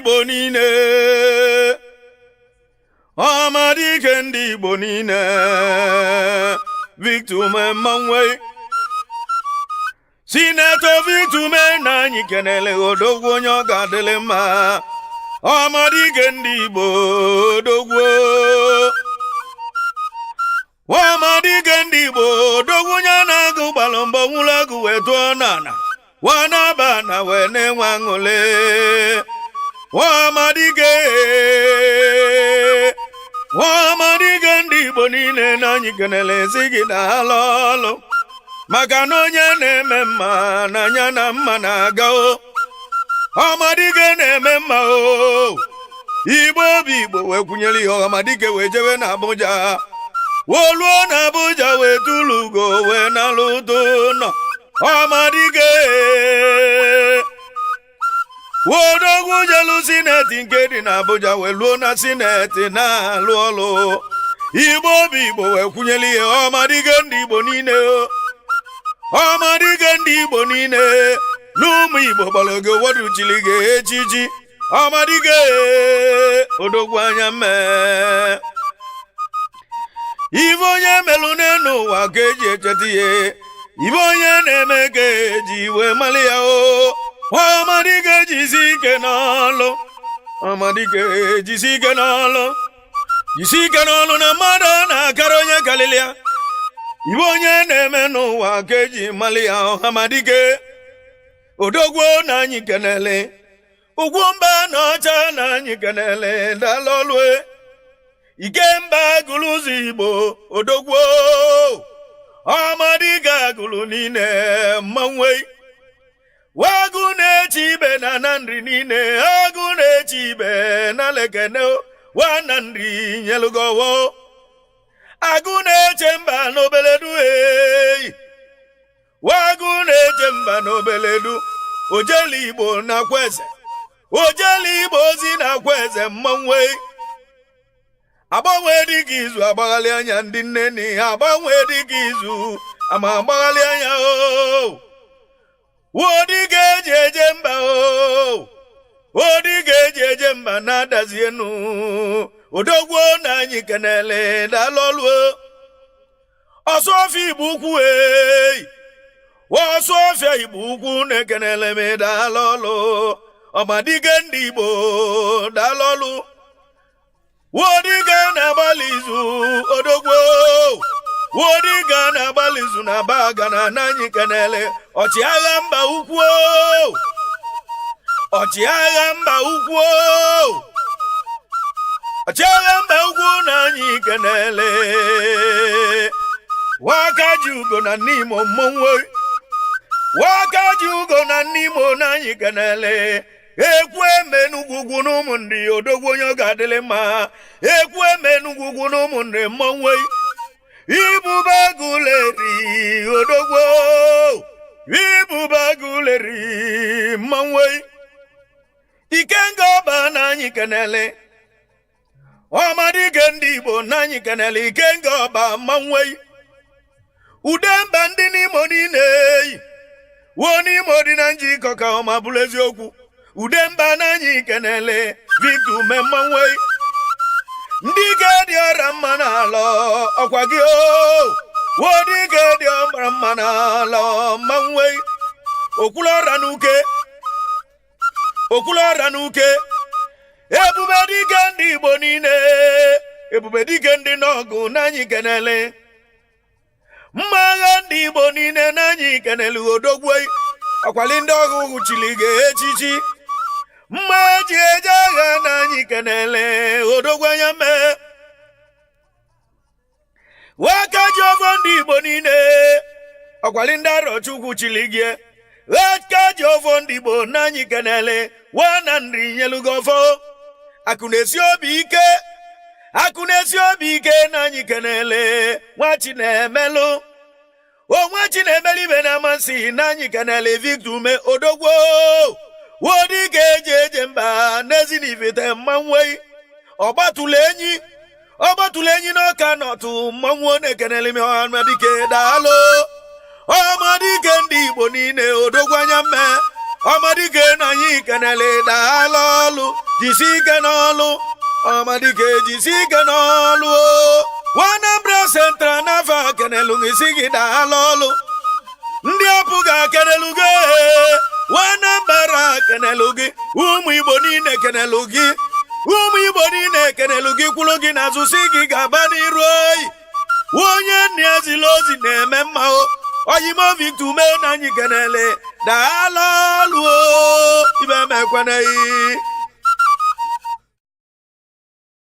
Igbo niile, ọhamadike ndị Igbo niile, Victor Umeh mmanwụ, Senator Victor Umeh na anyị kenele. Odogwu, onye ọ ga-adịlị mma. Ọhamadike ndị Igbo, odogwu, ọhamadike ndị Igbo, odogwu, onye na-agụ gbalụ mbọ nwụrụ agụ wee tụọ n'ala wa na-aba na wee na-enwe aṅụle. Ọhamadike, ọhamadike ndị Igbo niile na anyị kenele, si gị daalụ ọlụ, maka na onye na-eme mma n'anya na mma na-aga o. Ọhamadike na-eme mma o. Igbo obi Igbo wee kwunyere ihe ọhamadike wee jebe na Abuja, woluo na Abuja wee tụlụ ugo wee nalụ ụtụ nọ. Ọhamadike wodogwu jelu Senate nke dị na Abuja wee luo na Senate na-alụ ọlụ. Igbo obi Igbo wee kwunyere ihe ọhamadike ndị Igbo niile o. Ọhamadike ndị Igbo niile n'ụmụ Igbo gbara gị, ụfọdụ chiri gị echichi. Ọhamadike, odogwu, anya mmee ife onye melụ n'elu ụwa ka eji echeta ihe ife onye na-eme ka eji wee mali ya o. Ọhamadike, jisi ike n'ọlụ. Ọhamadike, jisi ike n'ọlụ, jisi ike n'ọlụ, na mmadụ na-akara onye karịrị ya. Ibe onye na-eme n'ụwa ka eji mali ya. Ọhamadike, odogwu, na anyị kenele. Ugwu mba na ọcha na anyị kenele, dalọlue. Ikemba gụrụ ụzọ Igbo, odogwu, ọhamadike agụrụ niile mmanwụ, wagụ na-eche ibe na na nri niile, agụ na-eche ibe na lekene wa na nri nyelugowo, agụ na-eche mba n'obeledu eyi, wagụ na-eche mba n'obeledu, ojele Igbo nakwa eze, ojele Igbo ozi nakwa eze mmanwụ, agbanwe dịka izu agbaghalị anya ndị nne na ihe, agbanwe dịka izu ama agbaghalị anya o. Wodịka eji eje mba o, wodịka eji eje mba na-adazi enu. Odogwu, na anyị kenele, dalọluo. Ọsụ ọfịa Igbo ukwu eyi, ọsụ ọfịa Igbo ukwu na-ekenele m, dalọlụ. Ọmadike ndị Igbo, dalọlụ. Wodịka na-agbalị izu, odogwu, wodịka na-agbalị izu na baga na anyị kenele. Ọchịagha mba ukwu, ọchịagha mba ukwu, ọchịagha mba ukwu na anyị kenele. Waka ji ugo na n'Imo mmọnwụ, waka ji ugo na n'Imo na anyị kenele. Ekwu eme n'ugwu ugwu na ụmụ ndị, odogwu, onye ọ ga-adịlị mma. Ekwu eme n'ugwu ugwu na ụmụ ndị mmọnwụ, ibube agụleri, odogwu, ibube agụleri mmanwụ, ikenga ọba na anyị kenele. Ọmadike ndị Igbo na anyị kenele. Ikenga ọba mmanwụ, ude mba ndị n'Imo niile yi wuo n'Imo dị na njikọ ka ọma bụrụ eziokwu. Ude mba na anyị kenele. Victor Umeh mmanwụ, ndị ike dị ọra mma n'ala ọkwa gị o, wuo dike dị ọra mma n'ala mmanwụ, okwulu ọra n'uke, okwulu ọra n'uke, ebube dike ndị Igbo niile, ebube dike ndị n'ọgụ na anyị kenele. Mma agha ndị Igbo niile na anyị kenele. Odogwu, ọkwali ndị ọgụ chili ga echichi, mma eji eje agha na anyị kenele. Odogwu, anya mee waka ji ọfọ ndị Igbo niile, ọkwali ndị arọchukwu chili gị aka ji ọfọ ndị Igbo na anyị kenele. Wa na nri nyelugo ọfọ, akụ na-esi obi ike, akụ na-esi obi ike na anyị kenele. Nwa na-emelụ onwe chi na-emeli ibe na amasị na anyị kenele. Victor Umeh, odogwu, wodike eji eje mba n'ezi na ifite mmanwụ, ọgbatụlụ enyi, ọgbatụlụ enyi n'ọka nọtụ mmanwụ na-ekenele m. Ọhamadike, daalụ. Ọhamadike ndị Igbo niile, odogwu, anya mme. Ọmadike na anyị kenele, daalụ ọlụ, jisi ike n'ọlụ. Ọmadike, jisi ike n'ọlụ o. Anambra Central n'afọ kenelu gị, si gị daalụ ọlụ. Ndị apụga kenelu gị, Anambra kenelu gị, ụmụ Igbo niile kenelu gị, ụmụ Igbo niile kenelu gị, kwuru gị n'azụ, si gị gaba n'iru oyi. Onye nna ya ziri ozi na-eme mma o. Oyimo Victor Ume na anyị kenele, daalụ ọlụ o, ibe mekweneghị.